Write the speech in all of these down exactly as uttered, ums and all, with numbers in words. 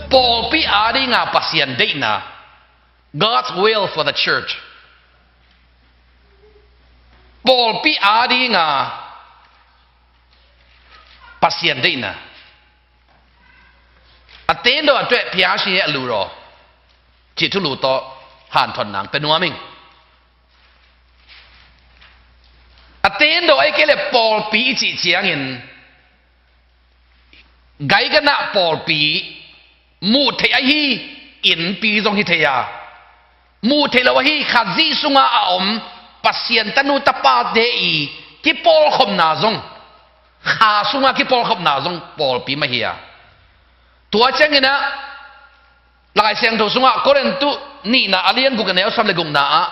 Pawlpi adinga Pasian deihna, God's will for the church. Pawlpi adinga Pasian deihna. A tendo a tueh phiashi a lu raw cih thulu tawh hanthon nang pe nuam ing. A tendo a i kei le pawlpi i cih ciangin, gaiganah pawlpi muh theih ahi innpi zong hi thei a, muh theih lo ahi Khazih sunga a om Pasian tanu tapate i kipawlkhopna zong, kha sunga kipawlkhopna zong pawlpi mah hi a. Tua cianginah Lai Siangtho sungah Korintu nihna a lian guk a neu sawm le gukna ah,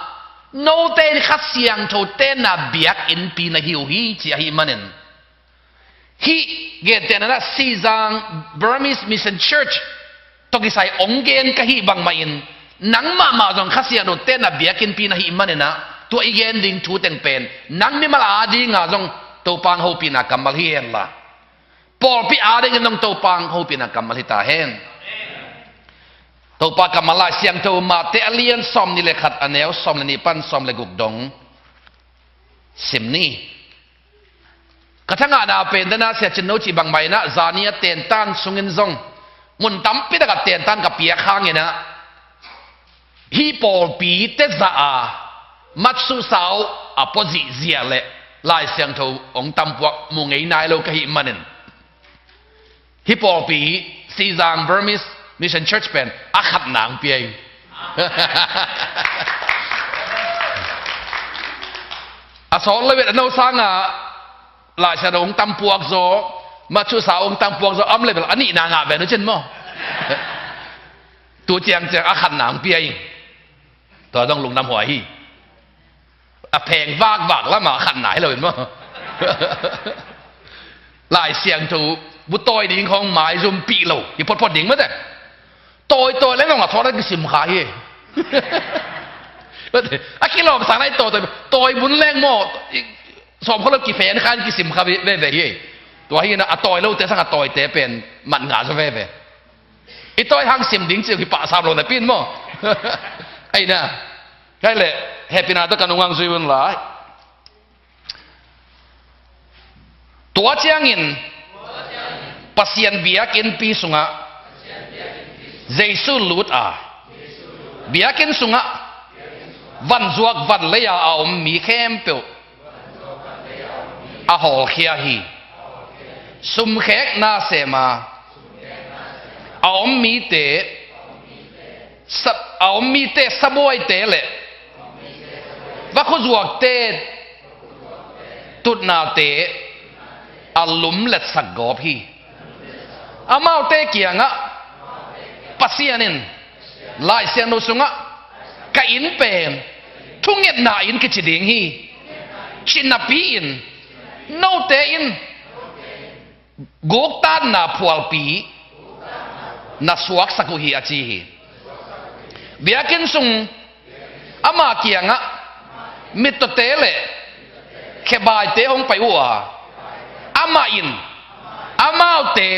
note in Kha Siangtho tenna biakinnpi na hi uh hi, ci ahih manin, hih gentehna ah Sizang Burmese Mission Church tawh kisai ong gen ka hih bangmah in, nang mahmah zong Kha Siangtho tenna biakinnpi na hih maninah, tua i gen ding thu teng pen nang mimal adinga zong Topa hopihna kammal hi henla, pawlpi adingin zong Topa hopihna kammal hi ta hen. Topa kammal Lai Siangtho Mate a lian sawm nih le khat a neu sawm le nih pan sawm le guk dong sim ni. Ka thangahna pen dana Sia Cin No cih bangmah inah zani a tentan sungin zong mun tampi takah tentan ka piak hanginah, hih pawlpi tezah a matsuhsa uh a puazih ziah le Lai Siangtho ong tampuak mu ngei nai lo ka hih manin, hih pawlpi Sizang Burmese Mission Church pen a khatna ang pia ing. A sawt lo vet a no sanga Lai Siangtho ong tampuak zaw, matsuhsa ong tampuak zaw, a om level a nihna ngah ve nu cin maw? Tu ciangciang a khatna ang pia ing. Tua zong lungdam huai hi. A pheng vakvak lama khatna hi lo in maw? Lai Siangtho bu tawi ding khawng maizum pih lo hi photphot ding mate. Tawitawi le nong a thawt a kisim kha hi. A kilawm sang lai tawitawi, tawi bun leng maw, sawm khaw lo kifen khan kisim kha veve hi. Tua hi na a tawi lote sang a tawite pen mat ngah zaw veve. I tawi hang sim ding ciu hi pahsam lo na pin maw? Aina. Kai le hepina to ka nungang zui un lai. Tua ciangin Pasian biakinnpi sungah Jesu lut a, biakinn sungah vanzuak vanlei-a a om mi khempeuh a hawlkhia hi. Sumkhekna sema a om mite, sa-, a om mite sabuaite le vakhuzuakte tutnate a lumletsak gawp hi. Amaute kiangah Pasian in Lai Siangtho sungah ka inn pen thungetna inn kici ding hi, ci napi-in note in guktatna phualpi na suaksak uh hi, a ci hi. Biakinn sung ama kiangah mittawte le khebaite hong pai uh a, amah in amaute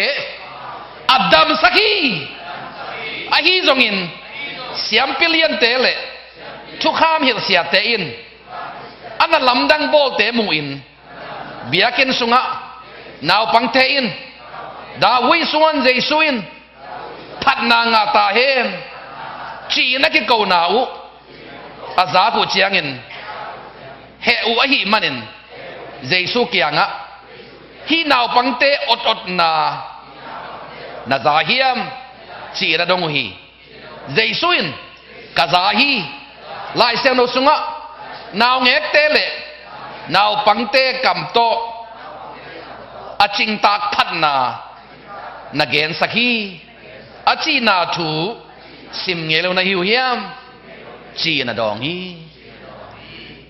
a damsak hi. Ahi zongin siampi liante le thukham hilhsiate in a na lamdang bawlte mu-in, biakinn sungah naupangte in, David suan Jesu in phatna ngah ta hen, ci-in a kikona uh a zak uh ciangin, heh uh ahih manin Jesu kiangah, hih naupangte ototna na za hiam, ci-in a dong uh hi. Jesu in, ka za hi. Lai Siangtho sungah naungekte le naupangte kam tawh a cingtak phatna na gensak hi, a cihna thu sim ngei lo na hi uh hiam, ci-in a dawng hi.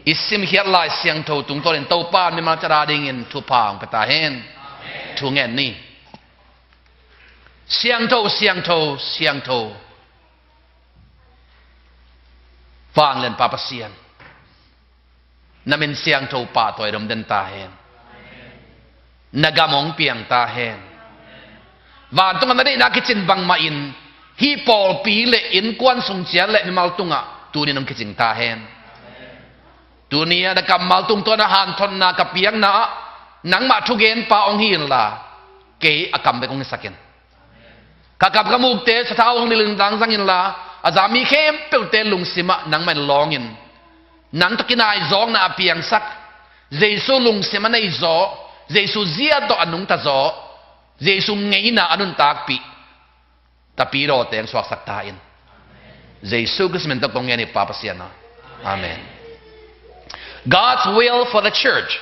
I simkhiat Lai Siangtho tungtawnin Topa mimal cat adingin thupha hong pia ta hen. Thu ngen ni. Siangtho, siangtho, siangtho, vanglianpa Pasian, na min siangtho pahtawi dom den ta hen. Na gam hong piang ta hen. Vantung a na deihna kicin bangmah in hih pawlpi le innkuan sung ciat le mimal tungah tuni-in hong kicing ta hen. Tuni-ah na kammal tungtawn a hanthotna ka piakna ah nangmah thugenpa hong hi inla, kei a kam bek hong hisak in. Ka kap ka mukte sathau hong lilin tangzang inla, a za mi khempeuhte lungsimah nangmah in lawng in. Nang tawh kinaizawkna a piangsak, Jesu lungsim a nei zaw, Jesu zia tawh a nungta zaw, Jesu ngeina a nuntakpih Tapidaw teng suaksak ta in. Jesu Khrist min tawh kong ngen hi Pa Pasian aw. Amen. God's will for the church.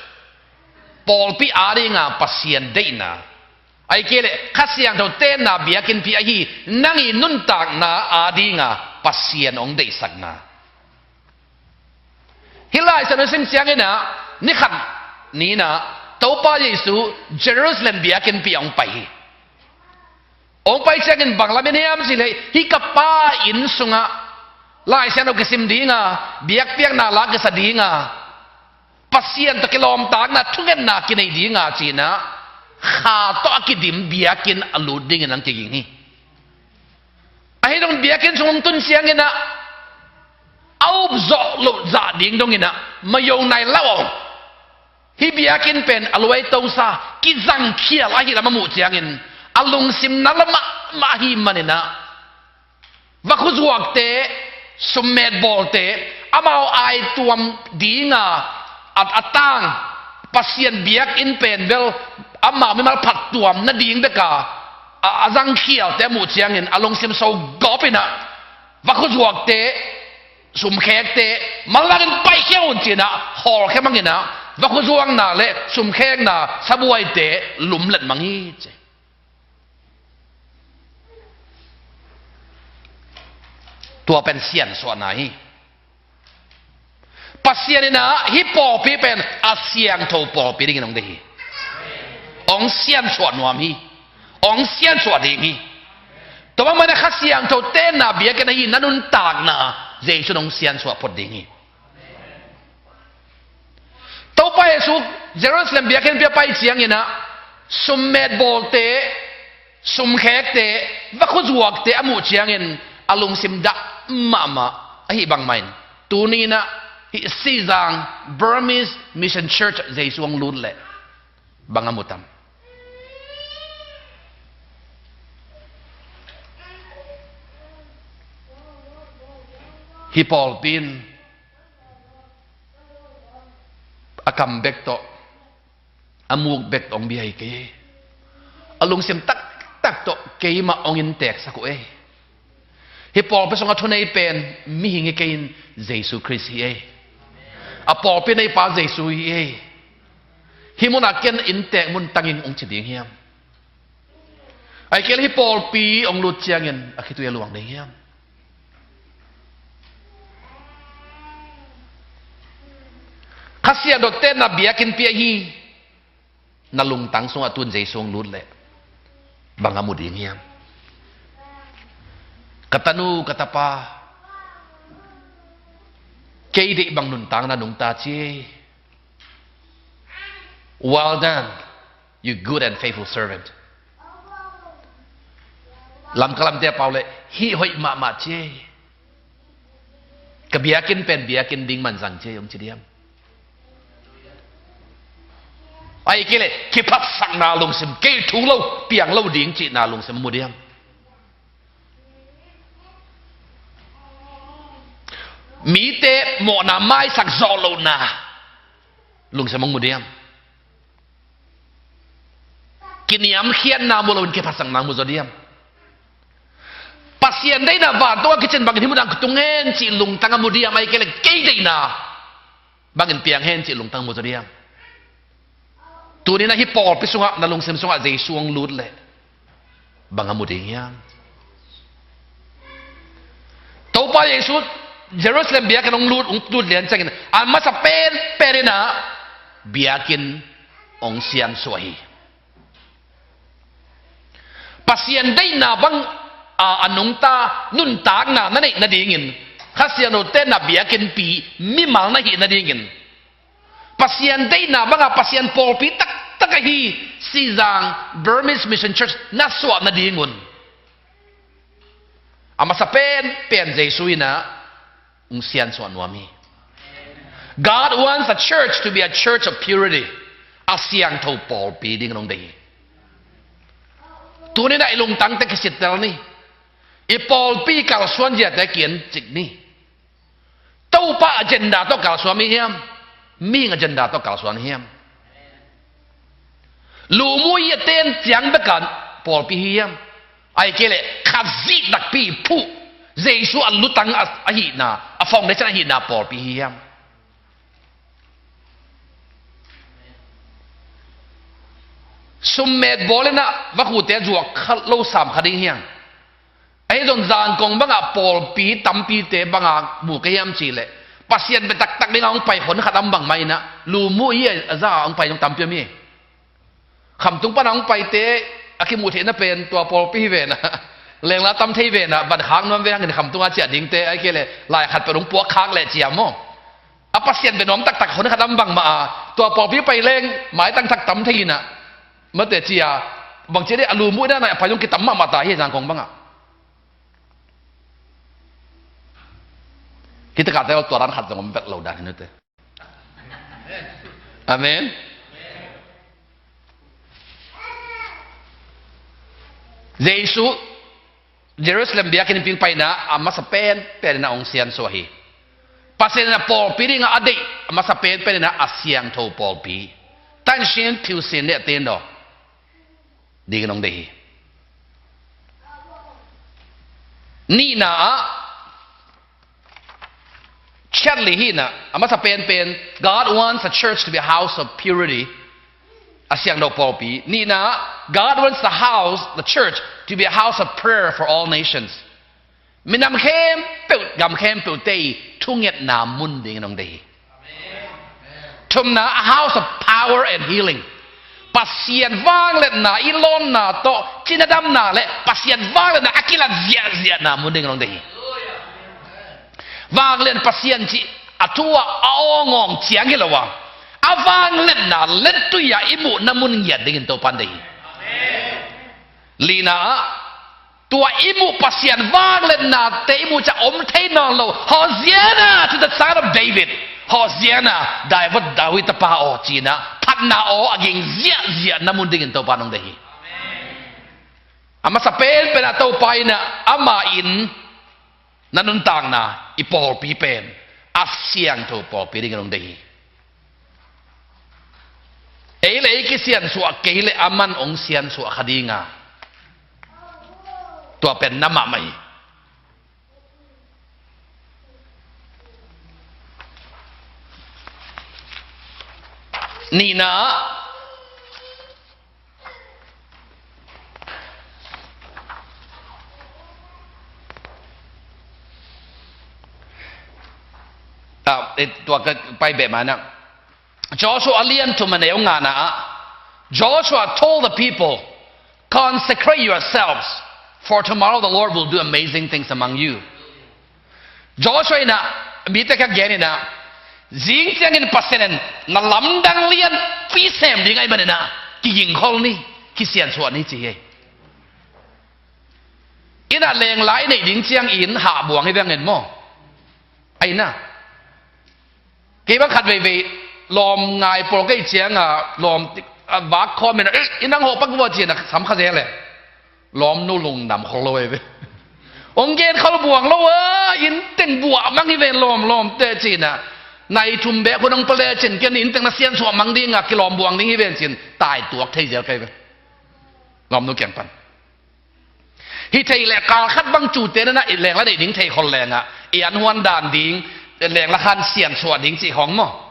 Pawlpi adinga Pasian deihna. Ahih kei leh Kha Siangtho tenna biakinnpi ahi nang i nuntakna adinga Pasian hong deihsakna. Hih Lai Siangtho sim ciangin ah, ni khat ni-in ah, Topa Jesu Jerusalem biakinnpi ah hong pai hi. Hong pai ciangin bang lamen hiam cih leh, hih ka Pa inn sungah Lai Siangtho kisim dinga, biakpiakna la kisa dinga, Pasian tawh kilawmtatna thungetna kinei dinga ci-in ah, kha tawh a kidim biakinn a lut dingin hong kiging hi. Ahi zongin biakinn sung hong tun ciangin ah, a up zawh loh zah ding dongin ah, mayo nai lo aw. Hih biakinn pen a luaito sa, kizangkhial ahi lam a muh ciangin, a lungsim na la mahmah ahih manin ah, vakhu zuakte, summet bawlte, amau aituam dinga a, a tang, Pasian biakinn pen bel amau mimal phattuam nading beka a, a zangkhialte a muh ciangin a lungsim so gawp in ah, vakhu zuakte, sumkhekte, manlangin paikhia un ci-in ah, hawlkhia mang in ah, vakhu zuakna le sumkhekna sabuaite lumlet mang hi ci. Tua pen siansuahna hi. Pasian in ah hih pawlpi pen a siangtho pawlpi dingin hong deih hi. Hong siansuah nuam hi. Hong siansuah ding hi. Tua bang manin ah Kha Siangtho tenna biakinn ahi na nuntakna Jesu in hong siansuah phot ding hi. Topa Jesu Jerusalem biakinnpi a pai ciangin ah, summet bawlte, sumkhekte, vakhu zuakte a muh ciangin a lungsim dah mahmah ahih bang mahin, tuni-in ah hih Sizang Burmese Mission Church Jesu hong lut leh bang a mu tam? Hih pawlpi in a kam bek tawh, a muk bek tawh hong bia hi kei. A lungsim taktak tawh keimah hong innteksak uh ei. Hih pawlpi sungah thunei pen mihing hi kei in, Jesu Khrist hi ei. A pawlpi neipa Jesu hi ei. Hih munah ken inntek mun tang ing hong ci ding hiam? Ahih kei leh hih pawlpi hong lut ciangin a khitui a luang ding hiam? Kha Siangtho tenna biakinnpi ahi na lungtang sungah tun Jesu hong lut leh bang a mu ding hiam? Ka tanu, ka tapa, kei deih bang nuntakna nungta ci ei. Well done, you good and faithful servant. Lamka lamte a pau leh, hih hoih mahmah ci ei. Ka biakinn pen biakinn ding man zang ci ei, hong ci diam? Ahih kei leh kiphatsakna lungsim, kei thu lo, piang lo ding cihna lungsim a mu diam? Mite mawhna maisak zawh lohna lungsim hong mu diam? Kiniamkhiatna mu loin kiphatsakna mu zaw diam? Pasian deihna vantung a kicin bangin hih munah ka tung hen cih lungtang a mu diam? Ahih kei leh kei deihna bangin piang hen cih lungtang mu zaw diam? Tuni-in ah hih pawlpi sungah, na lungsim sungah Jesu hong lut leh bang a mu ding hiam? Topa Jesu Jerusalem biakinn hong lut, hong lut lian ciangin a masa penpen in ah biakinn hong siansuah hi. Pasian deihna bang a, a nungta nuntakna na neih nadingin, Kha Siangtho tenna biakinnpi mimal na hih nadingin, Pasian deihna banga Pasian pawlpi taktak ahi Sizang Burmese Mission Church na suah nadingun, A masa pen pen Jesu in ah hong siansuah nuam hi. God wants a church to be a church of purity. A siangtho pawlpi dingin hong deih hi. Tuni-in ah i lungtangte kisittel ni. I pawlpi kalsuan ziate kiancik ni. Topa agenda tawh kalsuan hi hiam? Mihing agenda tawh kalsuan hi hiam? Lumuh i a ten ciang bek a pawlpi hi hiam? Ahih kei leh Khazih nakpi phuh, Jesu a lutang a, ahihna, a foundation ahihna pawlpi hi hiam? Summet bawl in ah vakhute zuak kha lo sam kha ding hiam? Ahi zong Zangkong bangah pawlpi tampite bangah mu ka hiam cih leh, Pasian bia taktak dingah hong pai hon khat om bangmah in ah, lumuh i a za a hong pai zong tampi om hi. Khamtung pan a hong paite a kimuh theihna pen tua pawlpi hi ve in ah, lengla tam thei ve in ah, van khak nuam ve hangin khamtung a ciah dingte, ahih kei leh lai khat peuh hong puak khak leh ci a maw. A Pasian bia nuam taktak hon khat om bangmah a, tua pawlpi pai leng maitang thak tam thei in ah, mate ci a, bangci a lumuh i dan a pai zong kitam mahmah ta hi Zangkong bangah. Hih takah te tua dan khat zong om bek lo dan hi nute. Amen. Jesu Jerusalem biakinn ping paina a masa penpen in ah hong siansuah hi. Pasian in ah pawlpi dingah a deih a masa penpen in ah a siangtho pawlpi, tansin thilsin le a ten daw dingin hong deih hi. Nihna ah, Chadley hi in ah, a masa penpen, God wants the church to be a house of purity. A siangtho pawlpi. Nihna, God wants the house, the church, to be a house of prayer for all nations. Minam khempeuh, gam khempeuh te i thungetna mun dingin hong deih hi. Thumna, a house of power and healing. Pasian vangliatna i lawnna tawh cina damna le Pasian vangliatna a kilat ziahziahna mun dingin hong deih hi. Vanglian Pasian cih a thu ah a awngawng ciang hi lo a, a vangliatna lettui ah i muhna mun ngiat dingin Topan deih hi. Lina ah, tua i muh Pasian vangliatnate i muh ciang om thei nawn lo. Hosanna to the Son of David. Hosanna, David, David tapa aw, ci-in ah phatna aw a ging ziahziahna mun dingin Topan hong deih hi. A masa penpen ah Topa in ah amah in na nuntakna, i pawlpi pen a siangtho pawlpi dingin hong deih hi. Ei le ei kisiansuah kei le aman hong siansuah kha ding a, tua pen na mahmah hi. Nihna ah, ah, eh, tua ka pai beh ma na. Joshua a lian thum a neu ngana ah, Joshua told the people, "Consecrate yourselves, for tomorrow the Lord will do amazing things among you." Joshua in ah mite kiang gen in ah, zing ciangin Pasian in na lamdang lianpi sem ding ahih manin ah kigingkhol ni, kisiansuah ni ci hi. In ah lenglai neih ding ciangin hahbuang hi veng in maw. Ahi na. Kei bang khat veivei lawm ngai pawl kei ciang a lawm a vak khawm in ah, "Eh, i nang hawh pak vua," ci-in ah sam kha zel e. Lawmnu lungdam khol lo e ve. Hong gen khol buang lo a, inn teng buah mang hi ven lawm, lawmte ci-in ah. Nai thum bek hun hong pia lecin ken inn teng na siansuah mang ding a, kilawm buang ding hi ven ci-in tai tuak thei zel kei ve. Lawmnu kiang pan. Hi thei leh kal khat bang cute na na i lengla neih ding thei khol leng ah, i an huan dan ding, lengla khan siansuah ding cih khawng maw.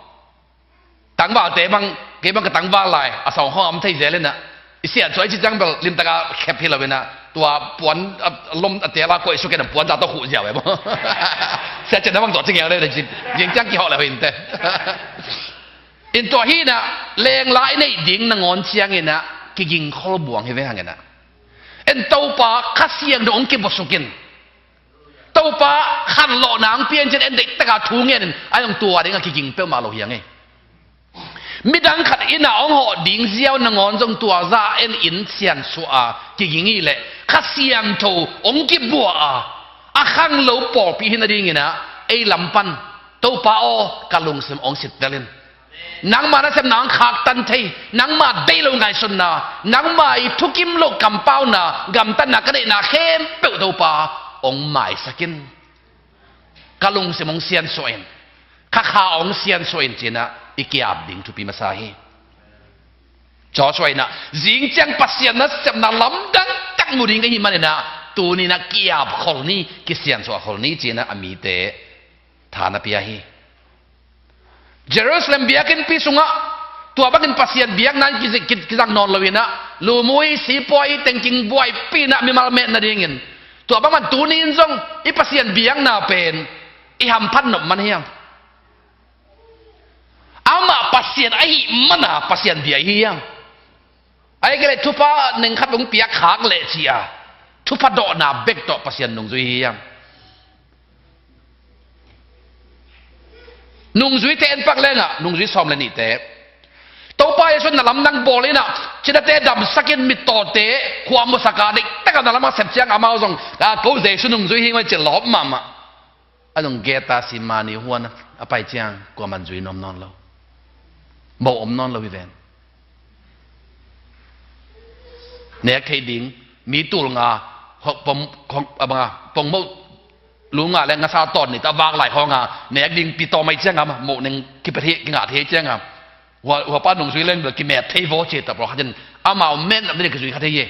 Tangvalte bang, kei bang ka tangval lai a sawng khawng a om thei zel in ah, i siansuah i ci ciang bel limtak a khep hi lo in ah, tua puan a lom a tel a koih suk in ah puan za tawh khuh ziau e maw. Sia cian na bang tua ci ngel le, zing ciang kihawh le hoih in te. In tua hi in ah, lengla i neih ding nangawn ciangin ah kigingkhol buang hi ve hang in ah. En Topa Kha Siangtho hong kibuasuk in, Topa khanlawhna hong pia in cin en deihtak a thu ngen in, a hong tua ding a kiging peuhmah lo hi hang e. Midang khat in ah hong hawh ding ziau nangawn zong tua za en in siansuah a kiging hi leh, Kha Siangtho hong kibuah a, a khanglo pawlpi hi nadingin ah ei lam pan Topa aw, ka lungsim hong sittel in. Nangma nasepna hong khaktan thei, nangma deih lo ngaihsutna, nangma i thukim lo kampauna, gamtatna ka neihna khempeuh Topa hong maisak in. Ka lungsim hong siansuah in, ka kha hong siansuah in, ci-in ah i ki-ap ding thupi masa hi. Joshua in ah, zing ciang Pasian nasepna lamdang tak mu ding ka hih manin ah, tuni-in ah ki-ap khol ni, kisiansuah khol ni, ci-in ah a mite tha na pia hi. Jerusalem biakinnpi sungah tua bangin Pasian biakna in ki, ki, kizang nawn lo-in ah, lumui, sipuai, tengking buaipi in ah mimal met nadingin, tua bangmah tuni-in zong i Pasian biakna pen i hamphat nop man hiam? Amah Pasian ahih mana Pasian bia i hi hiam? Ahih kei leh thupha neng khat hong piak khak leh ci-a thupha dawhna bek tawh Pasian nungzui hi hiam? Nungzuite en pak lengah, nungzui sawm le nihte, Topa Jesu na lamdang bawl in ah, cidate damsak in, mittawte khua musak a, deihtak a na lamah sep ciang amau zong, a, ko Jesu nungzui hi ing oi, ci lawp mahmah. A zong Gethsemane huan a pai ciang kuaman zui nuam nawn lo. Moh om nawn lo hi ven. Nek thei ding, mi tul nga, hok pom, hok, a banga, pongmoh lu nga le ngasa tawn nih ta vak lai khawng a, nek ding pi tawm mai ciang a, moh neng kipia thei, kingah thei ciang a, hua, hua pa nungzui leng bel kimet thei vaw ci ta pawlkhat in, amau met lam ding kizui kha thei hi.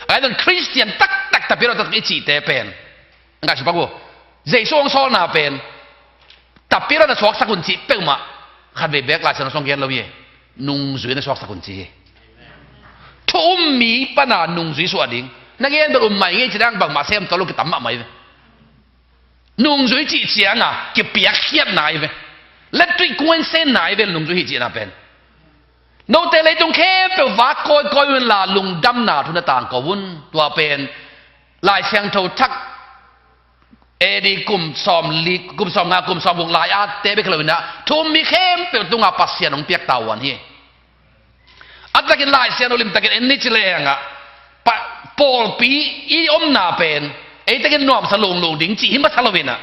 Ahi zong Khristian taktak, Tapidaw taktak i cihte pen, ngaihsun pak uh, Jesu hong sawlna pen Tapidaw na suaksak un cih peuhmah khatvei beek Lai Siangtho sung gen lo hi. Nungzui na suaksak un ci hi. Thu um mi pana nungzui suah ding, na gen bel um mai ngei ci dang, bangmah sem tawh lo kitam mahmah hi ve. Nungzui cih cianga kipiakkhiatna hi ve. Lettuih kung en senna hi ve, nungzui hi cihna pen. Note leitung khempeuh vak kawikawi unla, lungdamna thu na tangko un. Tua pen Lai Siangtho Thak A D kum sawm li, kum sawm nga, kum sawm guk lai-ate bek hi lo-in ah, thu um mi khempeuh tungah Pasian hong piak tavuan hi. A takin Lai Siangtho limtakin en ni ci lengah, pa, pawlpi i omna pen ei takin nuamsa lunglung ding cih hi masa lo-in ah,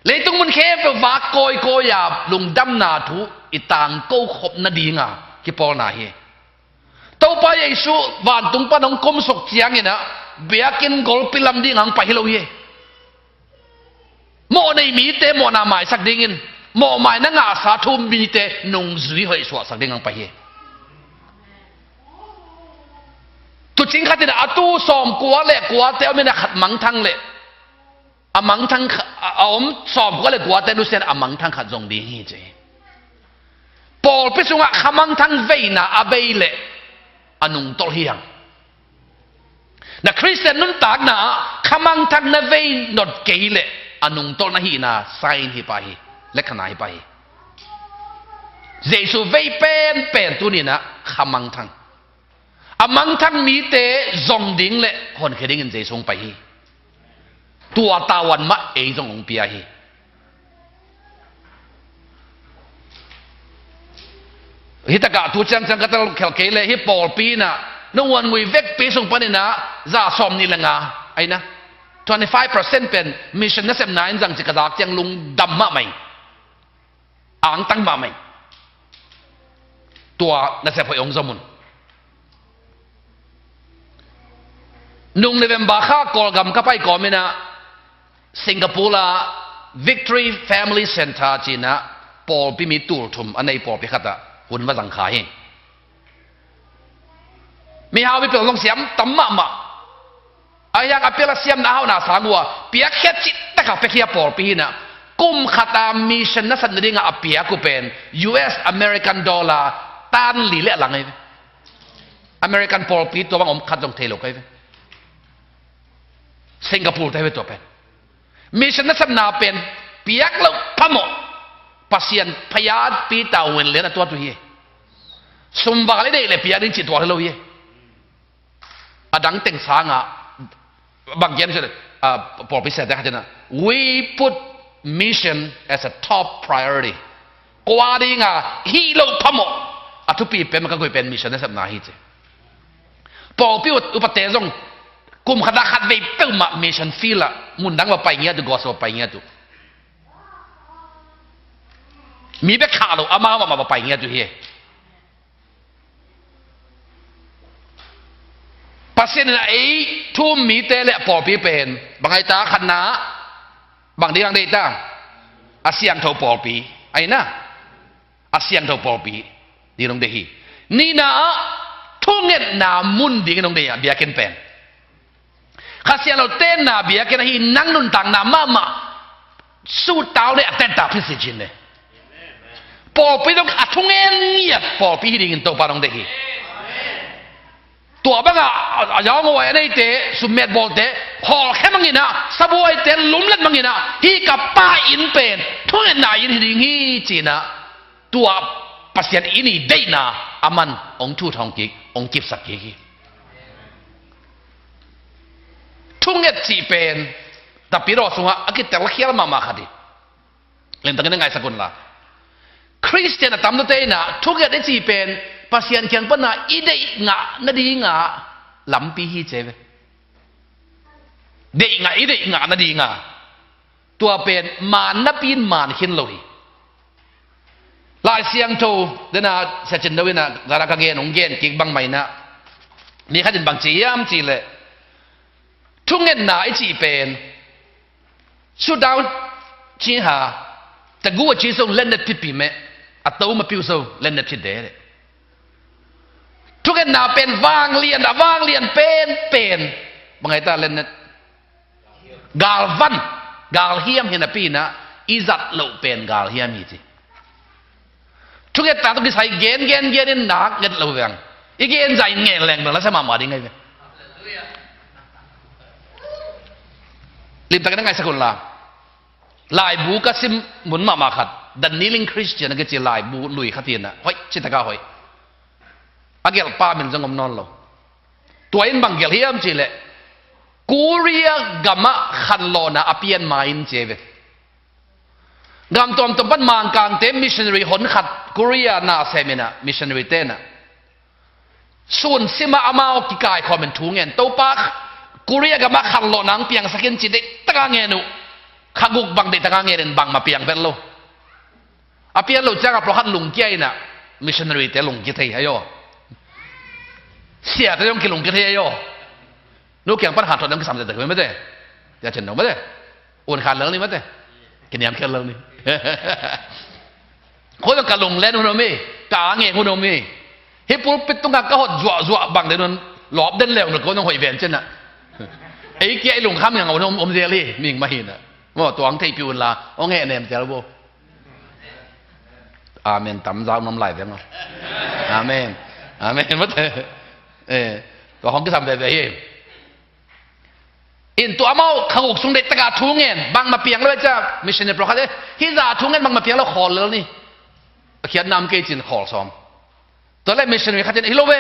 leitung mun khempeuh vak kawikawi a lungdamna thu i tangko khop nadinga kipawlna hi. Topa Jesu vantung pan hong kumsuk ciangin ah, biakinn golpi lam ding hong pai hi lo hi. Mawh nei mite mawhna maisak dingin, mawhmaina ngahsa thu um mite nungzui hoih suahsak ding hong pai hi. Tuucing khat in ah, a tuu sawmkua le kuate om in ah, khat mangthang leh, a mangthang kha-, a, a om sawmkua le kuate nusia in a mangthang khat zong ding hi ci. Pawlpi sungah kha mangthang veina a vei leh a nungtolh hi hang. Na Khristian nuntakna ah kha mangthang na vei not kei leh a nungtolh na hihna sign hi pah hi, lekhana hi pah hi. Jesu vei penpen tuni-in ah kha mangthang. A mangthang mite zong ding le honkhia dingin Jesu hong pai hi. Tua tavuan mah ei zong hong pia hi. Hi takah tu ciangciang ka tel khelh kei le, hi pawlpi in ah, nong huan ngui vekpi sung panin ah, za sawm nih le nga, aina, twenty five percent pen mission nasepna in zang ci ka zak ciang lungdam mahmah ing. Angtang mahmah ing. Tua nasep hoih hong zom un. Nung November kha Kawlgam ka pai kawmin ah, Singapore ah Victory Family Centre ci-in ah pawlpi mi tul thum a nei pawlpi khat ah hun va zang kha hi. Mihau mipil zong siam tam mahmah. Ahi hang a pial a siamna a hauhna sang uh a, piakkhiat cih takah piakhia pawlpi hi-in ah, kum khat a mission nasat nadingah a piak uh pen U S American dollar tan li le a lang ahi ve. American pawlpi tua bang om khat zong thei lo ka hi ve. Singapore te hi ve tua pen. Mission nasepna pen piak loh phamawh, Pasian phayat pi tavuan lian a tuat uh hi. Sum val i neih le piak ding cih tuak hi lo hi. A dang teng sangah, bang gen seh, ah, pawlpi siate khat in ah, "We put mission as a top priority." Kua dinga hih loh phamawh, a thupi pen, ka gui pen mission nasepna hi ci. Pawlpi u-, upate zong Kum khat ah khat vei peuhmah mission field ah, mun dang va pai ngiat uh, gospel va pai ngiat uh. Mi bek khah lo, amau mahmah va pai ngiat uh hi. Pasian in a ei thu um mite le a pawlpi pen bang ai ta? Khatna, bang ding ang deih ta? A siangtho pawlpi. Ai na, a siangtho pawlpi ding hong deih hi. Nihna ah, thungetna mun ding hong deih a, biakinn pen. Kha Siangtho tenna biakinn ahi, nang nuntakna mahmah sutau le a tenta phit si cin le. Pawlpi dong a thungen ngiat pawlpi hi dingin Topa dong deih hi. Tua bangah a, a yaunguai a neite, summet bawlte hawlkhia manginah, sabuaite lumlet manginah, hih ka pa inn pen thungetna inn hi ding hi cinah, tua Pasian inn i deihna a man hong thut hong kik, hong kipsak kik hi. Thunget cih pen Tapidaw sungah a kitelkhial mahmah khat hi. Limtakin na ngaisak unla, Khristian a tamnute inah thunget i cih pen Pasian kiang pana i deih ngah nadinga lampi hi ci ve. Deih ngah, i deih ngah nadinga. Tua pen maan napi in maan khin lo hi. Lai Siangtho dena Sia Cin Do inah zara ka gen, hong gen kik bangmah inah, mi khat in bang ci hiam cih leh, thungetna i cih pen, sutau ci ha, tagu a ci so lennet phitpi meh, a to ma piu so lennet phit de. Thungetna pen vanglian, a vanglian penpen bang ai ta? Lennet. Galvan, galhiam hi napi inah, i zat loh pen galhiam hi ci. Thungetna tawh kisai gen gen gen in nak nget lo veng. I gen zah in ngen leng bel la sa mahmah ding ai ve. Limtakin na ngaisak unla, laibu ka sim mun mahmah khat, The Kneeling Christian a kici laibu lui khat inah, hoih, citaka hoih. A gelhpa min zong om nawn lo. Tua in bang gelh hiam cih leh, Korea gamah khanlawhna a pian ma in ci ve. Gam tuamtuam pan Mangkangte missionary hon khat Korea na sem inah, missionary tenah sun simah amau kikaikhawm in thu ngen, Topa, Korea gamah khanlawhna hong piangsak in ci, deihtaka ngen uh. Kha guk bang deihtaka ngen in bangmah piang vet lo. A pian lo ciangah pawlkhat lungkia inah, missionary te lungkia thei ahi aw. Siate zong kilungkia thei ahi aw. Nu kiang pan khanthawh dang kisam zia ta kei mate. Sia Cin Do mate. Un khan lel ni mate. Kiniam khial lel ni. Khoi bang ka lunglen hun om hi. Ka a ngeng hun om hi. Hih pulpit tungah ka hot zuahzuah bang den hun, lawp den leu na ko nong hoih ven cin ah. Ei kia i lungkham ngang om, om zel hi, ming mah hi na. Maw, tuang thei pi unla, hong heh nem zel bo. Amen tam zau nom lai veng aw. Amen. Amen mate. Eh, tua hong kisam veve hi. In tua amau kha guk sung deihtaka thu ngen, bangmah piang lo e cia, missionary pawlkhat e, hih zah thu ngen bangmah piang lo, khawl lel ni. A khiatna om kei cin khawl sawm. Tua le missionary khat in, hi lo ve,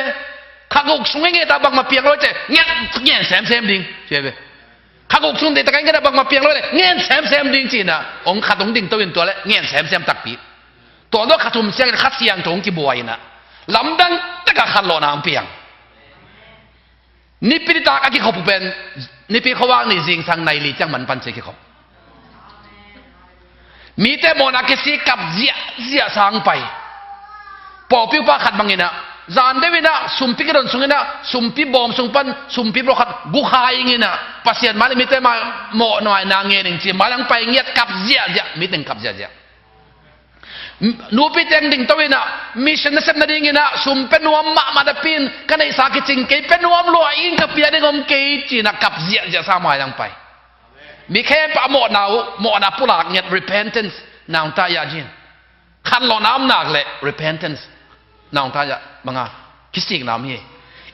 kha guk sung i nget a bangmah piang lo e cia, ngen, ngen semsem ding, cia ve. Kha guk sung deihtaka i nget a bangmah piang lo e, ngen semsem ding cina, hong khat hong ding to in tua le, ngen semsem takpi. Tua tua kha thum ciangin Kha Siangtho hong kibuai ina, lamdang taka khanlawhna hong piang. Nipi nitak a kikhop uh pen, Nipi khuavak ni zingsang nai li ciang man pan ci kikhop. Mite mawhna kisik kap ziahziah sang pai. Pawlpi upa khat bangin ah, zan deuh in ah, sumpi kidon sungin ah, sumpi bawm sung pan, sumpi pawlkhat gukhai ing in ah, Pasian mai le mite mai mawhna ngen ing ci, mai lang pai ngiat kap ziahziah, mite kap ziahziah. Nupi teng ding to in ah, mission nasep nading in ah, sum pia nuam mahmah napi in, ka neihsa kicing kei, pia nuam lua ing, ka pia ding om kei ci in ah, kap ziahziah sa mai lang pai. Mi khempeuh a mawhna uh, mawhna pulak ngiat, repentance, naungta ya jin. Khanlawhna om nak le repentance, naungta ya banga, kisikna om hi.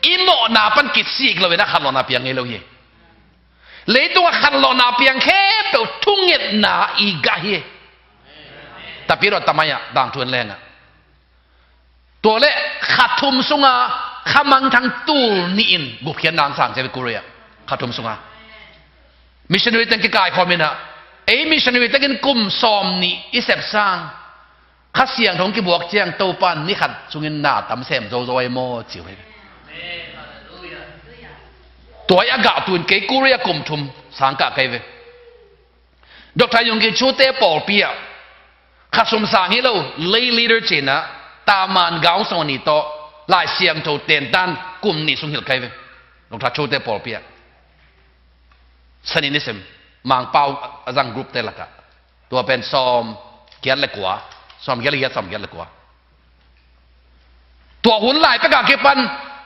I mawhna pan kisik lo in ah khanlawhna piang ngei lo hi. Leitungah khanlawhna piang khempeuh thungetna i gah hi. Tapi ruat tamai ah dangthu en lengah. Tua le kha thum sunga kha mangthang tul nih in gupkhiatna ang sang cia ve Korea. Kha thum sunga missionary teng kikaikhawm in ah, ei missionary tengin kum sawm nih i sep sang. Kha Siangtho hong kibuak ciang Topa in ni khat sungin na tam sem zozo ai maw ci uh hi. Tua a gah tu-in kei Korea kum thum sang kah kei ve. Doctor Yonggi Cho te pawlpi ah khasum sang hi lo, lay leader ci-in ah, taman gaung sawm ni tawh Lai Siangtho tentan kum nih sung hilh kei ve. Doctor Cho te pawlpi ah. Sani nisim Mangpau a zang group te lakah. Tua pen sawm giat le kua, sawm giat le giat, sawm giat le kua. Tua hun lai pek a kipan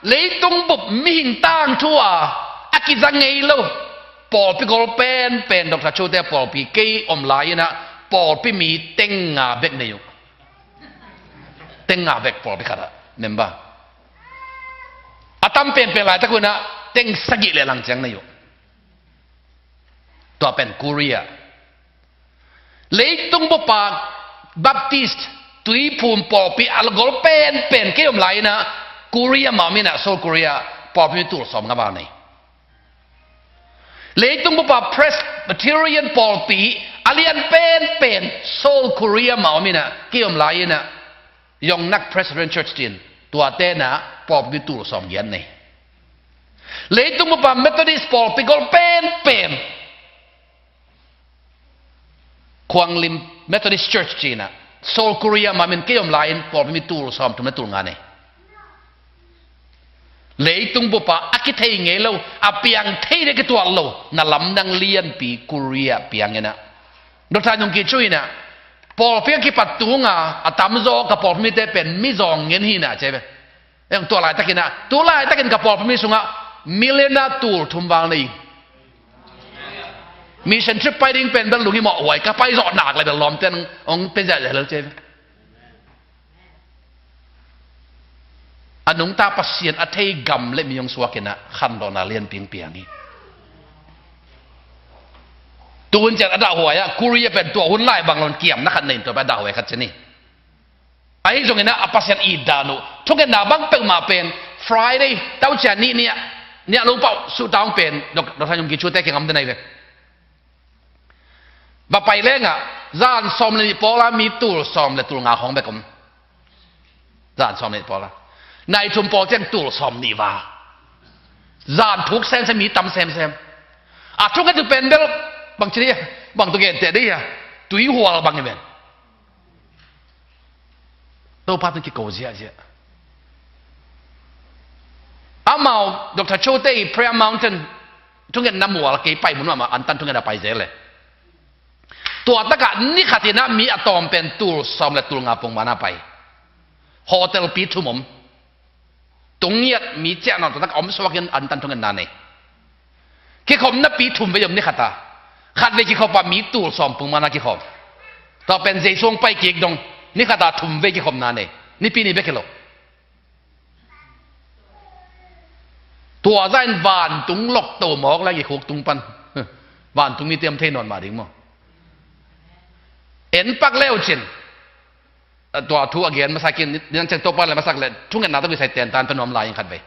leitung bup mihing tangthu a a kiza ngei lo pawlpi gol penpen, Doctor Cho te pawlpi kei om lai-in ah pawlpi mi teng nga bek nei uh. Teng nga bek pawlpi khat ah member. A tam penpen laitak un ah teng sagih le lang ciang nei uh. Tua pen Korea. Leitung bup a Baptist Tuiphum pawlpi a gol penpen kei om lai-in ah Korea mah om in ah, Seoul Korea, pawlpi mi tul sawm nga val nei. Leitung bup a Presbyterian pawlpi a lian penpen Seoul Korea mah om in ah, kei om lai-in ah Yongnak Presbyterian Church ci-in, tuate in ah pawlpi mi tul sawm giat nei. Leitung bup a Methodist pawlpi gol penpen Khuanglim Methodist Church ci-in ah, Seoul Korea mah om in, kei om lai-in pawlpi mi tul sawm thum le tul nga nei. Leitung bup a a kithei ngei lo, a piang thei ding kituak lo, na lamdang lianpi Korea piang in ah, Doctor Yonggi Cho in ah, pawlpi a kipat tung a a tamzaw ka pawlpi mite pen mizawng ngen hi in ah ci ve. Eng, tua laitakin ah, tu laitakin ka pawlpi mi sungah million ah tul thum val nei. Mission trip pai ding pen bel lunghimawh huai, ka pai zawh nak le bel lawmte in hong pia ziahziah lel ci ve. A nungta Pasian a thei gam le mi hong suak in ah khanlawhna lianpi hong piang hi. Tu hun ciang a dahhuai ah, Korea pen tua hun lai bang lo-in kiamna khat nei in tua pen a dahhuai khat ci ni. Ahi zongin ah a Pasian it dan uh, thungetna bang peuhmah pen Friday, taucia ni, ni a, ni a lo pau suhta hong pen, Dok-, Doctor Yonggi Cho te kiang om den ahi ve. Va pai leng ah, zan sawm le nih pawl ah mi tul sawm le tul nga khawng bek om. Zan sawm le nih pawl ah. Nai thum pawl ciang tul sawm nih val. Zan thuk semsem, mi tam semsem. A thunget uh pen bel, bang ci ni, bang tawh genteh ding hia, tuihual bang hi ven. Topa tawh kiko ziahziah. Amau, Doctor Cho te i Prayer Mountain thungetna mual kei pai mun mahmah, antan thungetna pai zel le. Tua takah ni khat in ah mi a tawm pen tul sawm le tul nga pongmawkna pai. Hotel pi thum om. Tung ngiat mi ciah nawn taktak a om suakin antan thungetna nei. Kikhopna pi thum vei om ni khat a. Khat vei kikhop a mi tul sawm pongmawkna kikhawm. Tua pen Jesu hong pai kik dong ni khat a thum vei kikhopna nei. Nipi ni bek hi lo. Tua zah in vantung lokto mawk le kikhuk tung pan. Vantung mite om thei nawn mah ding maw. En pak le uh cin. Tua thu a gen masak in, nidang ciang Topa le masak le, thungetna tawh kisai tentan pen nuam lai in khat vei.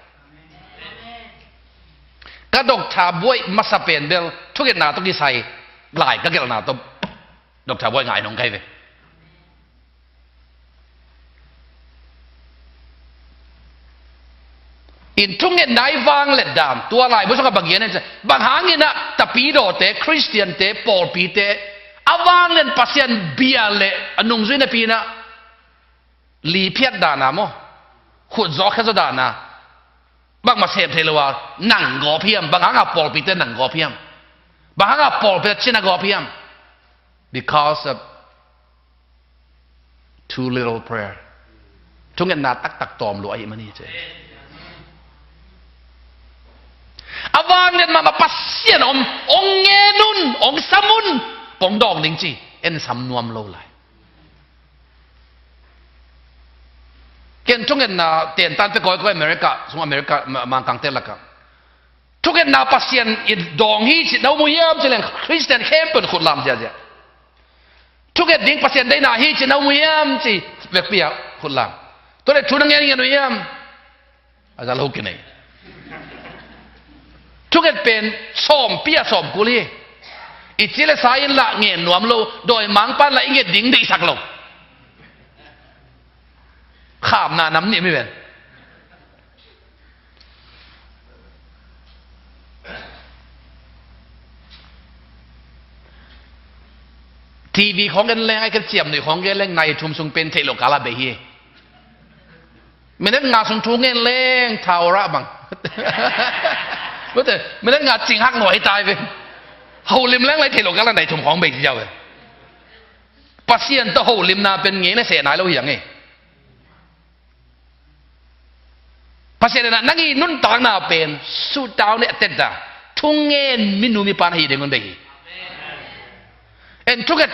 Ka Doctor Buai masa pen bel, thungetna tawh kisai lai ka gelhna tawh Doctor Buai ngai nong kai ve. In thungetna i vanglet dan, tua laibu sungah bang gen in, bang hangin ah tapidawte, Khristiante, pawlpite a vanglet Pasian bia le a nungzui napi in ah liphiat dan a maw, khutzaw khezaw dan a, bangmah sem thei lo a nang gawp hiam? Bang hangah pawlpite nang gawp hiam? Bang hangah pawlpite cina gawp hiam? Because of too little prayer. Thungetna taktak tawm lua ahih man hi ci. A vanglian mahmah Pasian om, ong ngen un, ong sam un, pong dawng ding ci, en sam nuam lo lai. Ken thungetna tentan pe kawikawi America, sung America, ma-, Mangkangte lakah. Thungetna Pasian in dawng hi ci na um uh hiam ci leng Khristian khempeuh in khut lam ziahziah. Thunget ding Pasian deihna hi ci na um uh hiam ci vekpi ah khut lam. Tua leh thu na ngen ngen uh hiam? A za lo kinei. Thunget pen sawmpi ah sawmkul hi. I ci le sa in lah ngen nuam lo, dawimangpa'n lah i nget ding deihsak lo. Khamna nam nih mi ven. TV khawng en leng, a i ka ciam nuih khawng en leng, nai thum sung pen theih loh kal a bei hi. Minute nga sung thu ngen leng, thau rah bang. Mate, minute nga cing hak nuai tai ve. Holim leng lai theih loh kal a nai thum khawng bei ci ziau ve. Pasian tawh holimna pen ngei na seh nai lo hi a ngei. Pasian in ah nang i nuntakna pen sutau ne a tetta thungen minu mipa na hi ding un bei hi. En thuket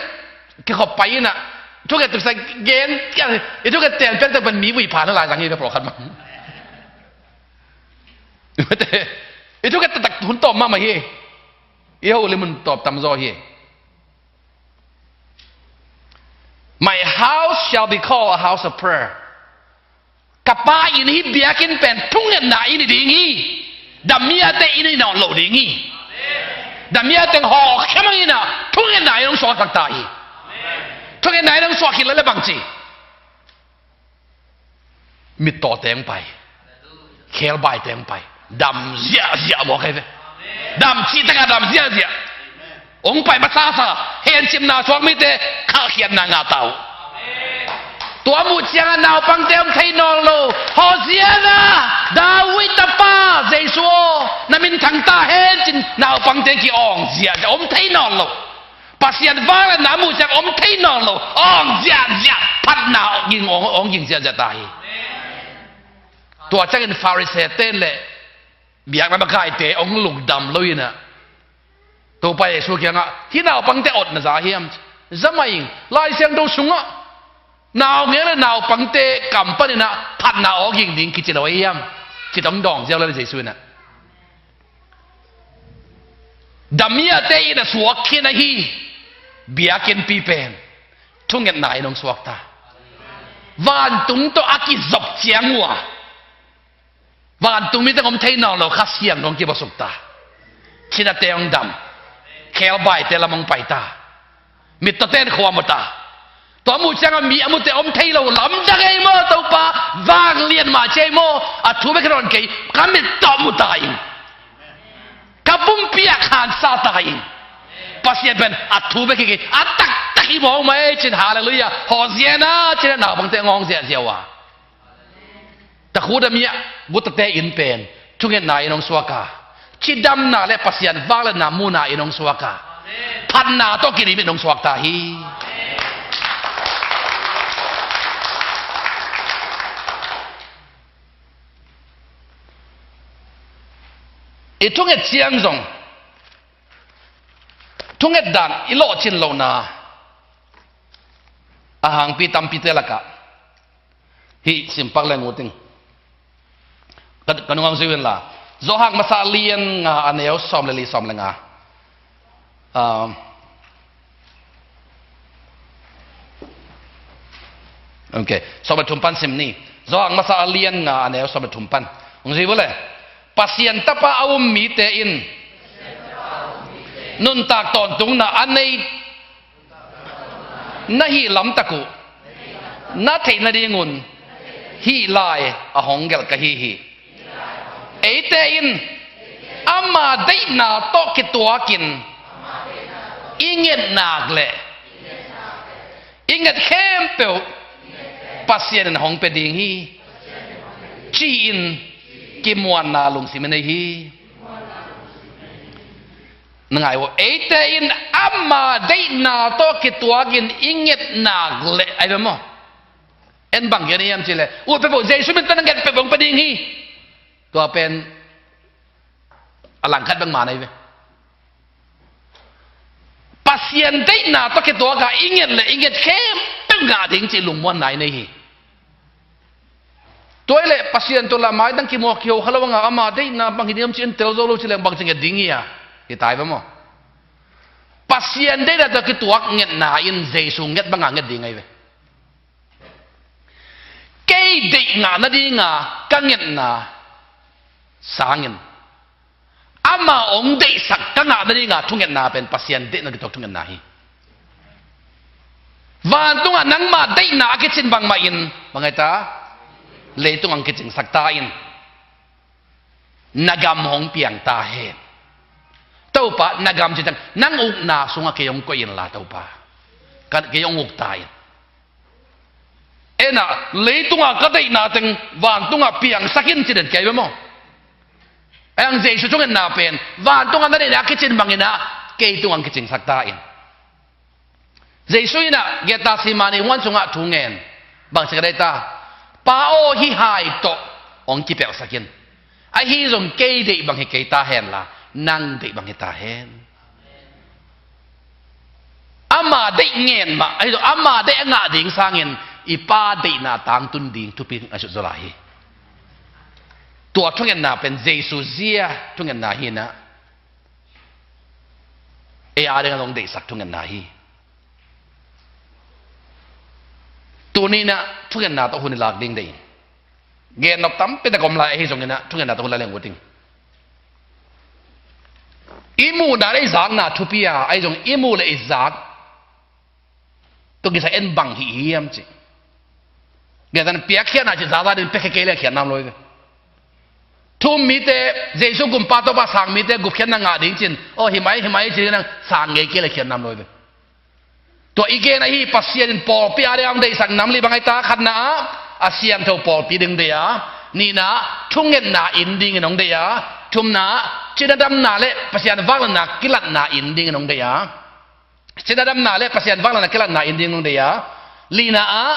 kikhop pai in ah thuket tuksa gen i thuket ten pek tek pen mi vui pha na lai zang hi ve pawlkhat bang. I thuket taktak hun tawm mahmah hi. I holim hun tawp tamzaw hi. My house shall be called a house of prayer. Ka Pa inn hi biakinn pen thungetna inn hi ding hi. Damiate inn hi nawn lo ding hi. Damiate hawkhia mang in ah thungetna inn hong suaksak ta hi. Thungetna inn hong suak khit leh bang ci? Mittaw teng pai. Khelbai teng pai. Dam ziahziah mawk ahi ve. Dam cih takah dam ziahziah. Hong pai masasa. Hencimna suak mite khalkhiatna ngah ta uh. Tua muh ciangah naupangte hong thei nawn lo. Hosiana, David tapa Jesu aw, na minthang ta hen ci-in naupangte ki-awng ziahziah. Hong thei nawn lo. Pasian vangliatna a muh ciang om thei nawn lo, awng ziahziah, phatna awng ging, awng, awng ging ziahziah ta hi. Tua ciangin Pharisee-te in le biakna makaite hong lungdam lo in ah Topa Jesu kiangah, hih naupangte awtna za hiam? Za mah ing. Lai Siangtho sungah naungek le naupangte kam panin ah phatna awng ging ding kici lo ahi hiam? Ci-in hong dawng ziau le Jesu in ah, Damiate in a suak khin ahi biakinnpi pen thungetna in hong suak ta. Vantung tawh a kizop ciang uh a, vantung mite hong om thei nawn lo, Kha Siangtho hong kibawsuk ta. Cinate hong dam, khelbaite lam hong pai ta. Mittawte in khua mu ta. Tua muh ciangah mi a mute om thei lo, lamdang ei maw Topa, vanglian mah ci ei maw, a thu bek hi nawn kei, ka mit tawh mu ta ing. Ka pumpi ah khansa ta ing. Pasian pen a thu bek hi kei, a taktak hi mawk mah ei ci-in, halleluiah, Hosiana ci-in a naupangte hong awng ziahziah uh a. Takhuda mi ah gutate inn pen thungetna in hong suak a, cidamna le Pasian vangliatna muhna in hong suak a, phatna tawh kidim in hong suak ta hi. I thunget ciang zong thunget dan i lawhcin lohna a hangpi tampite lakah hih simpak le ngut ing. Ka, ka nungah hong zui un la. Johan masa a lian nga, a neu sawm le li, sawm le nga. Um, ok. Sawm le thum pan sim ni. Johan masa a lian nga, a neu sawm le thum pan hong zui uh le. Pasian tapa a um mite in nuntak tawntungna a nei na hih lamtak uh na theih nadingun hih lai a hong gelh ka hi hi. Eite in ama deihna tawh kituakin i nget nak leh i nget khempeuh Pasian in hong pia ding hi, ci-in kimuanna lungsim i nei hi. Na ngai uh, eite in ama deihna tawh kituakin i nget nak leh, ai ve maw? En bang gen hiam cih leh, ut peuhpeuh, Jesu min tawh na nget peuhpeuh hong pia ding hi. Tua pen a langkhat bek mah na hi ve. Pasian deihna tawh kituak a i nget leh i nget khempeuh ngah ding cih lungmuanna i nei hi. Tua hi leh Pasian tawh lah maitang kimuak kiho kha lo a, ama deihna bang hi ding hiam ci-in tel zo lo ci leng bangci nget ding hi a? Hi tai ve maw? Pasian deihna tawh kituak ngetna in Jesu nget banga nget ding ahi ve. Kei deih ngah nadinga ka ngetna sangin ama hong deihsak ka ngah nadinga thungetna pen Pasian deihna kituak thungetna hi. Vantungah nangmah deihna a kicin bangmah in bang ahi ta? Leitung hong kicingsak ta in. Na gam hong piang ta hen. Topa, na gam cih ciang nang ukna sungah kei hong koih inla Topa, Ka, kei hong uk ta in. Ena, leitungah ka deihna teng vantungah piangsak in ci den kei ve maw? Ahi hang Jesu thungetna pen vantungah na deihna a kicin bangin ah kei tungah kicingsak ta in. Jesu in ah Gethsemane huan sungah thu ngen. Bang ci ka deih ta? Pa aw, hih hai tawh hong kipelhsak in. Ahi zong kei deih bang hi kei ta hen la, nang deih bang hi ta hen. Ama deih ngen mah, ahi zong ama deih a ngah ding sangin i Pa deihna tangtun ding thupi a sut zaw lai hi. Tua thungetna pen Jesu zia thungetna hi in ah, ei a ding a zong deihsak thungetna hi. Tuni in ah thungetna tawh hun i lak ding deih in. Gen nop tampi tak om lai ahi zongin ah thungetna tawh hun la leng uh ting. I muhna le i zakna thupi a, ahi zong i muh le i zak tawh kisai en bang hi hiam cih. Gen tan piakkhiatna cih zaza ding pia khe kei le khiat nam lo hi ve. Thu um mite, Jesu gumpa Topa sang mite gupkhiatna ngah ding cin, aw hi mai hi mai cih nang sang ngei kei le khiat nam lo hi ve. Tua i gen ahi Pasian in pawlpi a ding a hong deihsak nam li bang ahi ta? Khatna ah a siangtho pawlpi ding deih a, nihna ah thungetna inn dingin hong deih a, thumna ah cina damna le Pasian vangliatna kilatna inn dingin hong deih a. Cina damna le Pasian vangliatna kilatna inn ding hong deih a, lina ah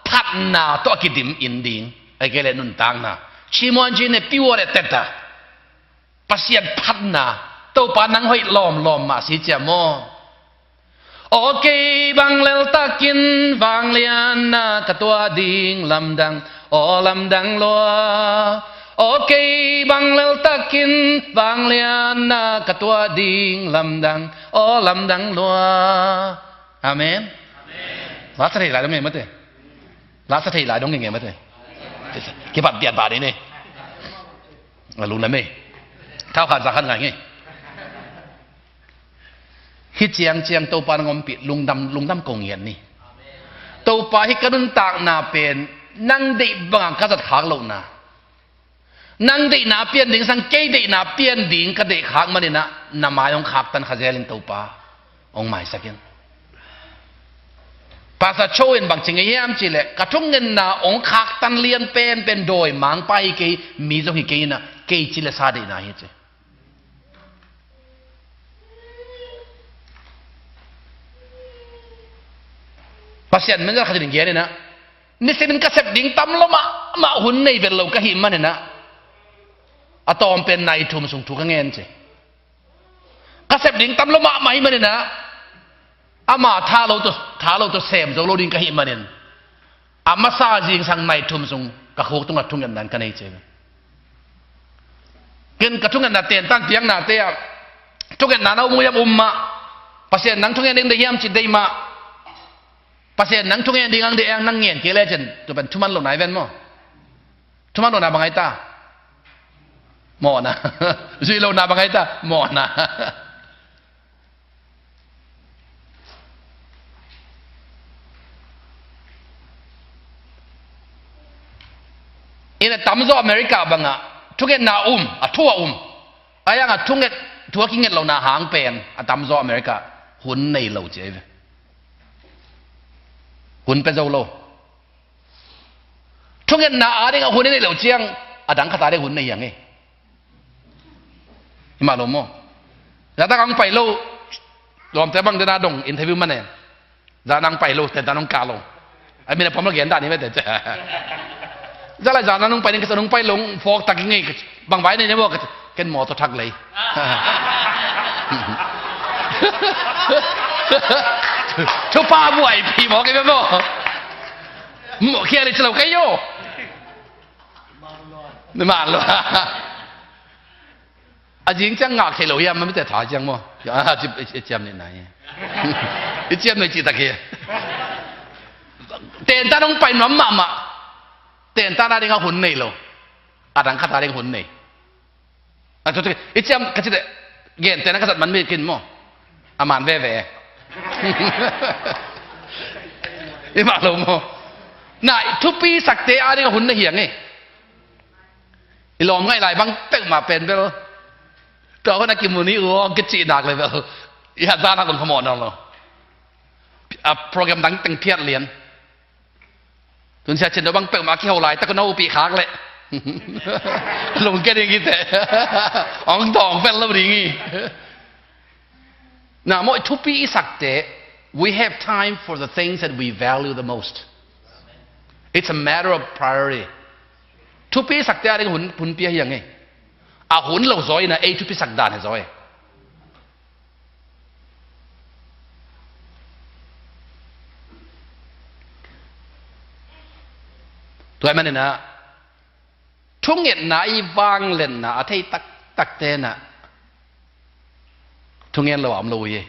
phatna tawh a kidim inn ding, ahih kei leh nuntakna, chi muan chi ne piwa le teta, Pasian phatna, Topa nang hoih lawmlawm mah si cia maw? Aw kei bang leltakin vangliatna ka tuah ding lamdang, aw lamdang lua. Aw kei bang leltakin vangliatna ka tuah ding lamdang, aw lamdang lua. Amen. Lasa thei lai dong nge mate. Lasa thei lai dong nge mate. Kipat pian pa ding ne. Nga lung na me. Thau khan sa khan ngai nge. Hih ciangciang Topa nang ompih lungdam, lungdam ko ngiat ni. Topa, hih ka nuntakna pen nang deih bangah ka zat khak lohna, nang deihna pian ding sang kei deihna pian ding ka deih khak maninah na mai hong khaktan kha zelin Topa hong maisak in. Pastor Cho in bang ci ngei hiam cihleh, ka thungetna hong khaktan lian penpen dawi mangpa hi kei, mi zong hi kei inah kei ci le sa deihna hi ci. Pasian menzat khat in gen inah, nisimin ka sep ding tam lo mahmah hun nei vet lo ka hih maninah a tawm pen nai thum sung thu ka ngen ci. Ka sep ding tam lo mahmah hi maninah ama tha lo tawh, tha lo tawh sem zo lo ding ka hih manin a masa zingsang nai thum sung ka khuk tungah thungetna in ka nei ci. Ken ka thungetna tentan piaknate ah thungetna na um uh hiam? Um mah. Pasian nang thungen ding deih hiam ci? Deih mah. Pasian nang thungen ding ang deih ang nang ngen kei lecin tua pen thuman lo nai ven maw? Thuman lo na bang ai ta? Mawhna. Zui lo na bang ai ta? Mawhna. Ina tamzaw America bangah thungetna um, a thu a um. Ahi hangah thunget, thu a kinget lohna hang pen a tamzaw America hun nei lo ci ahi ve. Hun pia zo lo. Thungetna a dingah hun i neih loh ciang a dang khat a ding hun nei hiang e. Hi mah lo maw? Zan dang ang pai lo. Lawmte bang dena dong interview mane. Zan ang pai lo, tentan ang kah lo. Ai, mina pom lo gen dan hi mete. Zan lai zan ang pai ning kasa ang pai lo, phawk tak ngei. Bang vai nei ne maw ka ci, ken mawtaw thak lei. Thupha buaipih mawk i bia maw? Mawh khia lei ci lo kei aw. Ni man lo. A zing ciang ngak thei lo hiam, mite tha ciang maw? I ciam ni nai. I ciam ni ci tak hi. Tentan hong pai nuam mahmah. Tentan a ding a hun nei lo. A dang khat a ding hun nei. A tu tu, i ciam ka ci te, gen te na ka zat man mi kin maw? A man veve. I mah lo maw? Na, i thupi sakte a ding a hun nei hiang e. I lawm ngaih lai bang peuhmah pen bel. Tua hun a kimu ni uh, kici nak le bel. I hat zan a kun phamawh nak lo. A program dang teng phiat lian. Tun sia chin do bang peuhmah kiho laitak na upih khak leh lungke ding hi teh. Ong dawng vet lo ding hi. Na maw, thupi i sakte, we have time for the things that we value the most. It's a matter of priority. Thupi i sakte a ding hun, hun pia hi ang e. A hun lo zaw ina ei thupi sak dan hi zaw e. Tua manin ah thungetna i vangliatna a thei taktak tenah thungen lo a om lo uh hi.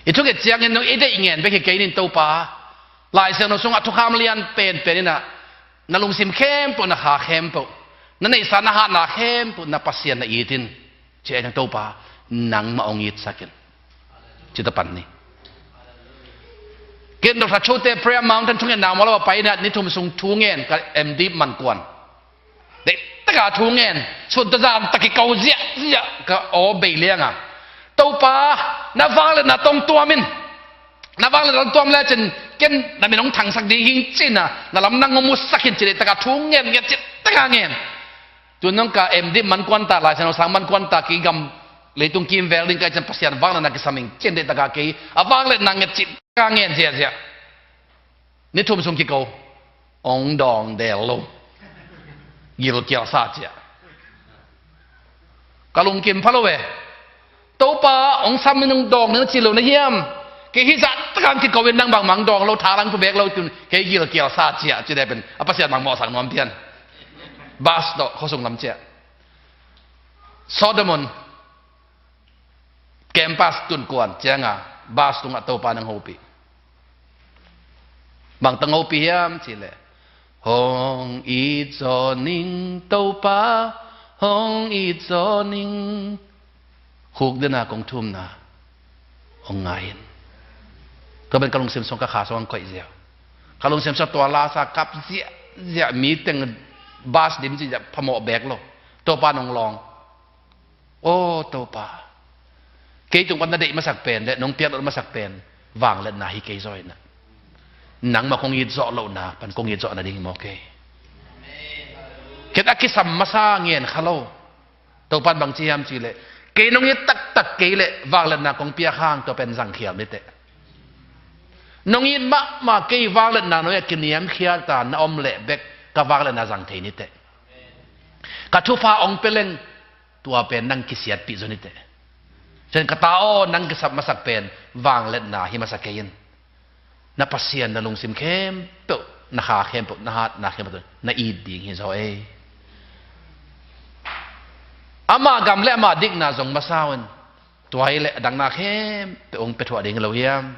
I thunget ciangin nong i deih ngen bek hi kei nin Topa. Lai Siangtho sungah thukham lian penpen inah na lungsim khempeuh, na kha khempeuh, na neihsa na hatna khempeuh na Pasian na it in. Ci-a nang Topa, nangmah hong itsakin. Ci ta pan ni. Ken Doctor Chote Prayer Mountain thungetna mawh lo a pai inah ni thum sung thungen ka M D man kuan. Deih taka thungen, sun tawh zan tak kiko ziahziah ka aw bei lianga, Topa, na vangliatna tawh hong tuam in. Na vangliatna tawh hong tuam lecin ken na min hong thangsak ding hing cina na lam nang hong musak in ci deih taka thungen, nget cih taka ngen. Tun nong ka M D man kuan ta, Lai Siangtho sang man kuan ta, kei gam leitung kimvel ding ka hih ciang Pasian vangliatna kisam ing cin deih taka kei a vangliatna nget cih taka ngen ziahziah. Ni thum sung kiko, hong dawng del lo. Gilkial sa ciah. Ka lungkim pha lo e. Topa, hong sam in hong dawng ning na ci lo na hiam? Kei hih zah taka hong kiko in nang bangmah hong dawng lo, thalang pubek lo tun kei gilkial sa ciah ci deh pen a Pasian bang mawhsak nuam pian. Bus tawh khuasung lam ciah. Sawt Damon campus tun kuan cianga bus tungah Topa nang hopih. Bang tang hopih hiam cihleh, hong it zaw ning Topa, hong it zaw ning. Khuk dena kong thumna hong ngai in. Tua ben ka lungsim sung ka kha sung ang koih ziau. Ka lungsim sung tua lasa kap ziahziah, mi teng bus dim ziahziah phamawh bek lo. Topa nong lawng. Aw Topa, kei tung pan na deih masak pen le nong piaknop masak pen vangliatna hi kei zaw inah, nangmah kong it zawh lohna pan kong it zawh nading hi maw kei? Ken a kisam masa ngen kha lo. Topan bang ci hiam cihleh, kei nong it taktak kei leh vangliatna kong piak hang tua pen zangkhial niteh. Nong it mahmah kei vangliatna nong a kiniamkhial ta na om leh bek ka vangliatna zang thei niteh. Ka thupha ong pia leng tua pen nang kisiatpih zaw niteh. Cian ka ta aw, nang kisap masak pen vangliatna hi masa kei in. Na Pasian na lungsim khempeuh, na kha khempeuh, na hatna khempeuh na it ding hi zaw ei. Amah gam le amah dikna zong masa un, tua hi leh a dangna khempeuh hong pia thuah ding hi lo hiam?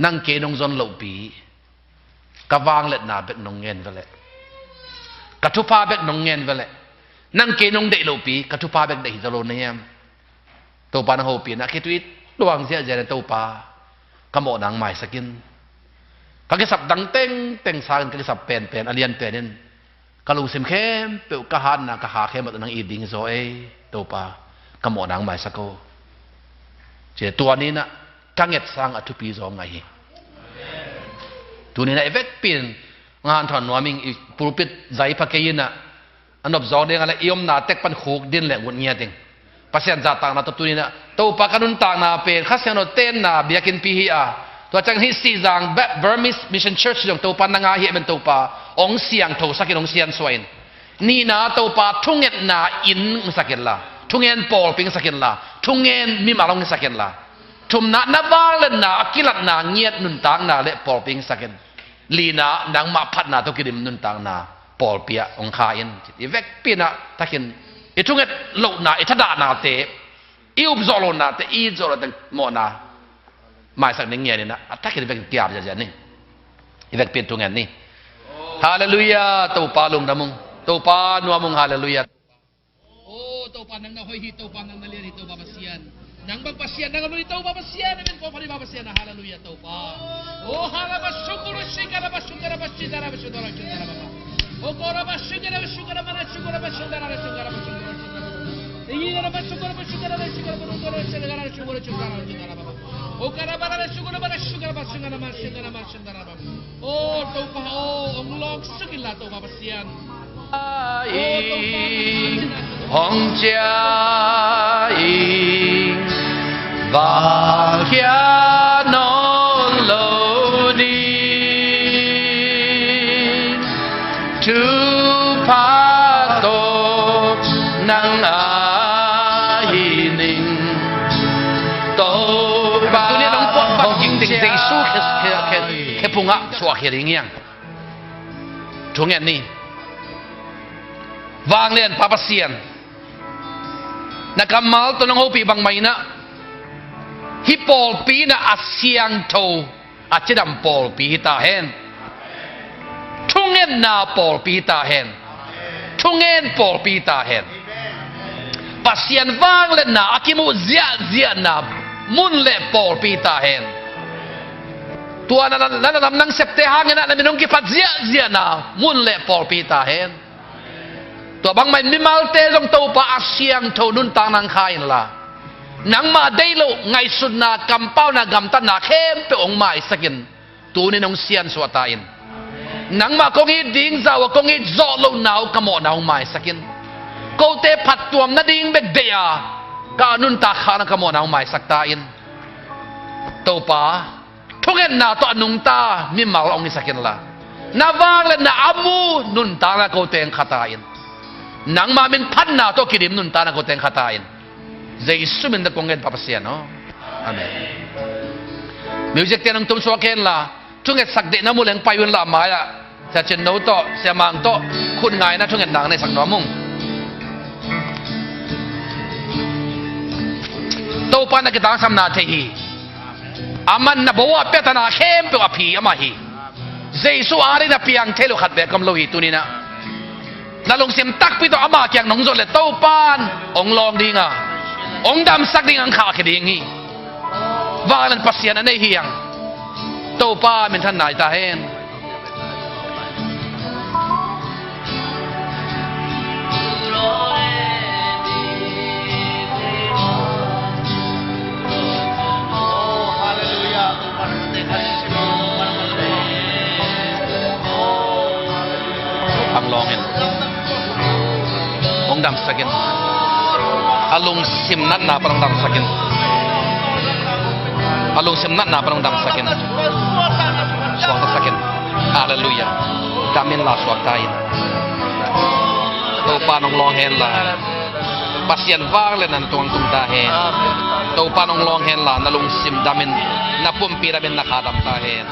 Nang kei nong zon lohpi, ka vangliatna bek nong ngen veleh, ka thupha bek nong ngen veleh, nang kei nong deih lohpi ka thupha bek deih hi zaw lo na hiam? Topa nang hopih na khitui luang ziahziah na Topa, ka mawhna hong maisak in. Ka kisap dang tengteng sangin ka kisap penpen a lian penin ka lungsim khempeuh, ka hatna, ka kha khempeuh nang it ding hi zaw ei Topa, ka mawhna hong maisak o. Ci tua ninah ka nget sang a thupi zaw ngaih hi. Tuninah i vekpi in nganthawn nuam ing, i pulpit zai pha kei inah a nop zawk dingah le i omna tek pan khuk din le ngut ngiat ding. Pasian zahtakna tawh tuninah Topa ka nuntakna pen Kha Siangtho tenna biakinnpi hi a, tua ciang hih Sihzang Ba-, Burmese Mission Church zong Topa na ngai hi a men Topa hong siangthosak in, hong siansuah in. Nihna Topa thungetna inn hong hisak inla, thungen pawlpi hong hisak inla, thungen mimal hong hisak inla. Thumna na vangliatna a kilatna ngiat nuntakna le pawlpi hong hisak in. Lina nangmah phatna tawh kidim nuntakna pawlpi ah hong kha in. I vekpi inah thakin i thunget lohnate, i thadahnate, i upzawh lohnate, i it zawh lohnate mawhna maisak ning ngian inah a thakin i vekin kiap ziahziah ning. I vekpi in thungen ni. Halleluiah. Topa lungdam ung. Topa nuam ung. Halleluiah. O Topa nang na hoih hi, Topa nang na lian hi, Topa Pasian. Nang bang Pasian nang a mun hi, Topa Pasian. Amen. Pawlpi bang Pasian. Halleluiah Topa. O halleluiah. Shukuru shikara ba shukara ba shidara ba shudara shudara ba. O kora ba shukara ba shukara ba na shukara ba shudara ba shukara ba shudara ba shudara. O Topa, o, ong long suk inla Topa Pasian. Hong cia i vakhia nawn lo ding, thupha tawh nang ahi ning. Topa, tuni nong puak bang hong cia Jesu khe, khe, khe, khe phungah suahkhia ding hiang. Thungen ni. Vanglian Pa Pasian, na kammal tawh nong hopih bangmah inah hih pawlpi inah a siangtho, a cidam pawlpi hi ta hen. Thungetna pawlpi hi ta hen. Thungen pawlpi hi ta hen. Pasian vangliatna a kimuh ziahziahna mun le pawlpi hi ta hen. Tua na, na, na lamdang septe hangin ah na min hong kiphat ziahziahna mun le pawlpi hi ta hen. Tua bangmah in mimalte zong Topa a siangtho nuntakna hong kha inla, nangmah deih loh ngaihsutna, kampauna, gamtatna khempeuh hong maisak in. Tuni-in hong siansuah ta in. Nangmah kong it ding, zau a kong it zawh lohna uh ka mawhna hong maisak in. Kote phattuam nading bek deih a, ka nuntak khakna ka mawhna hong maisak ta in. Topa, thungetna tawh a nungta mimal hong hisak inla, na vangliatna a mu nuntakna kote hong kha ta in. Nangmah min phatna tawh kidim nuntakna kote hong kha ta in. Jesu min tawh kong ngen Pa Pasian aw. Amen. Music te nong tumsuak kei inla, thungetsak deihna mu leng pai unla, a mai-ah Sia Cin No tawh, Sia Mang tawh khut ngaina thungetna neihsak nuam ung. Topa na kitangsapna thei hi. Aman na bo a piatana khempeuh a phi amah hi. Jesu ading na piang thei lo khat bek om lo hi tuni-in ah. Na lungsim takpi tawh ama kiang nong zon leh Topa in hong lawng ding a, hong damsak ding a, hong khahkhia ding hi. Vanglian Pasian a nei hi hang. Topa minthanna hi ta hen. Hong lawng in, hong damsak in. A lungsim natna pan hong damsak in. A lungsim natna pan hong damsak in. Suaktasak in. Halleluiah. Dam inla suakta in. Topa in hong lawng hen la. Pasian vangliatna na tungah hong tung ta hen. Topa in hong lawng hen la, na lungsim dam in, na pumpi dam in, na kha dam ta hen.